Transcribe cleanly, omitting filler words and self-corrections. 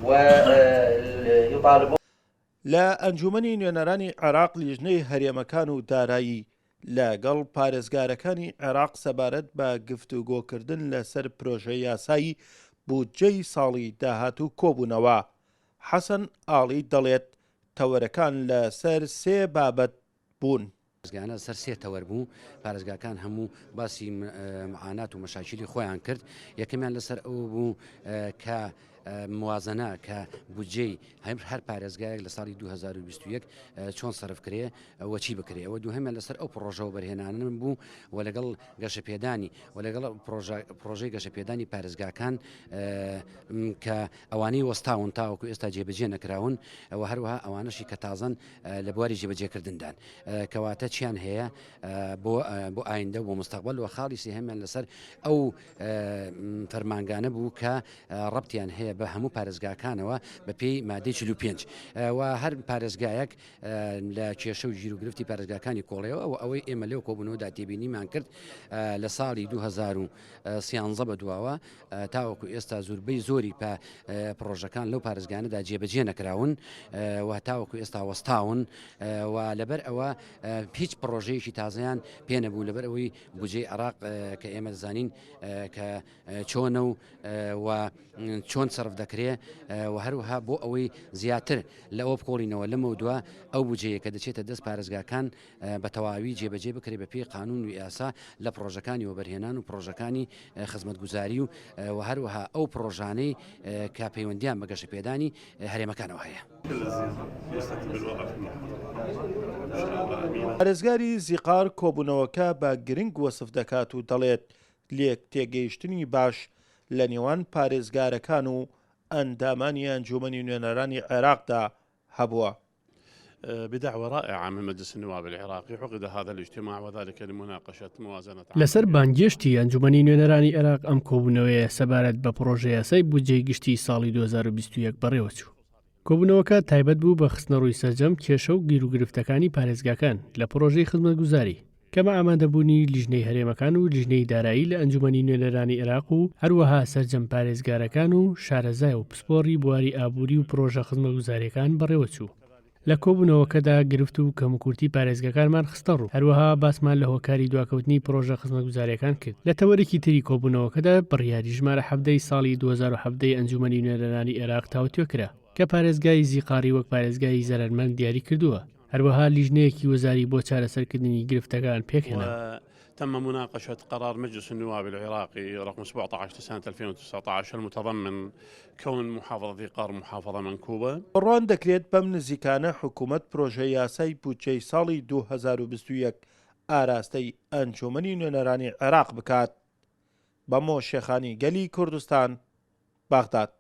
ويطالبون. لە ئەنجوومەنی نوێنەرانی عێراق لیژنەی هەرێمەکان و دارایی لەگەڵ پارێزگارەکانی عێراق سەبارەت بە گفتوگۆکردن لەسەر پرۆژەیاسای بودجەی ساڵی داهاتوو کۆبوونەوە. حەسەن ئاڵی دەڵێت، تەوەرەکان لەسەر سێ بابەت بوون. پارێزگایانە سەر سێ تەوەر بوو، پارێزگاکان هەموو باسی معانات و مەشاکیلی خۆیان کرد، یەکەمیان لەسەر ئەوە بوو کە موازنە کە بودجەی هەر پارێزگایەک لە ساڵی 2021 چۆن سەرف کرێ و چی بکرێ ئەوە دووهەمیان لەسەر ئەو پڕۆژە وەبەرهێنانە بوو و لەگەڵ گەشەپێدانی و لەگەڵ پڕۆژەی گەشەپێدانی پارێزگاکان کە ئەوانەی وەستاون تاوەکو ئێستا جێبەجێ نەکراون و هەروەها ئەوانەشی کە تازەن لە بواری جێبەجێکردندان کەواتە چیان هەیە بۆ بۆ ئایندە و بۆ مستەقبل و خاڵی سێهەمیان لەسەر ئەو فەرمانگانە بوو کە ڕەبتیان هەیە بە هەموو پارێزگاکانەوە بە پێی مادەی 45 و هەر پارێزگایەک لە کێشە و گیروگرفتی پارێزگاکانی کۆڵیەوە و ئەوەی ئێمە لەو کۆبوونەوەدا تێبینیمان کرد لە ساڵی 2013 بە دواوە تاوەکو ئێستا زوربەی زۆری پە پڕۆژەکان لەو پارێزگانەدا جێبەجێ نەکراون و تاوەکو ئێستا وەستاون و لەبەر ئەوە هیچ پڕۆژەیەکی تازەیان پێ نەبوو لەبەر ئەوەی بودجەی عێراق کە ئێمە دەزانین کە چۆنە و و چۆن سەرف دەکرێ و هەروەها بۆ ئەوەی زیاتر لەوە بکۆڵینەوە لەمە دوا ئەو بودجەیە کە دەچێتە دەست پارێزگاکان بە تەواوی جێبەجێ بکرێت بە پێی قانون و یاسا لە پڕۆژەکانی وەبەرهێنان و پڕۆژەکانی خزمەتگوزاری و و هەروەها ئەو پڕۆژانەی کە پەیوەندیان بە گەشەپێدانی هەرێمەکانەوە هەیە. پارێزگاری زیقار کۆبوونەوەکە بە گرنگ وەسف دەکات و دەڵێت، لێکتێگەیشتنی باش لە نێوان پارێزگارەکان و ئەندامانی ئەنجوومەنی نوێنەرانی عێراقدا هەبووە. بدعوة رائعة من مجلس النواب العراقی عقد هذا الاجتماع وذلك لمناقشة موازنة لەسەر بانگێشتی ئەنجومەنی نوێنەرانی عێراق ئەم کۆبوونەوەیە سەبارەت بە پڕۆژەیاسای بودجەی گشتی ساڵی 2021 بەڕێوەچوو. کۆبوونەوەکە تایبەت بوو بە خستنەڕووی سەرجەم کێشە و گیروگرفتەکانی پارێزگاکان لە پڕۆژەی خزمەتگوزاری، کە بە ئامادەبوونی لیژنەی هەرێمەکان و لیژنەی دارایی لە ئەنجومەنی نوێنەرانی عێراق و هەروەها سەرجەم پارێزگارەکان و شارەزای و پسپۆڕی بواری ئابووری و پڕۆژە خزمەتگوزارییەکان بەڕێوەچوو. لە کۆبوونەوەکەدا گرفت و کەموکورتی پارێزگاکانمان خستەڕوو، هەروەها باسمان لە هۆکاری دواکەوتنی پڕۆژە خزمەتگوزارییەکان کرد. لە تەوەرێکی تری کۆبوونەوەکەدا بڕیاری ژمارە 17 ی ساڵی 2017 ی ئەنجوومەنی نوێنەرانی عێراق تاوتوێ کرا، کە پارێزگای زیقاری وەک پارێزگای زەرەرمەند دیاری کردووە. هەروەها لیژنەیەکی وەزاری بۆ چارەسەرکردنی گرفتەکان پێکهێنا. تم مناقشة قرار مجلس النواب العراقي رقم 17 لسنة 2019 المتضمن كون محافظة ذي قار محافظة منكوبة. چاوەڕوان دەکرێت بەم نزیکانە حکومەت پرۆژە یاسای بودجەی ساڵی 2021 ئاراستەی ئەنجومەنی نوێنەرانی عێراق بکات. بەمۆ شێخانی گەلی کوردستان، بەغداد.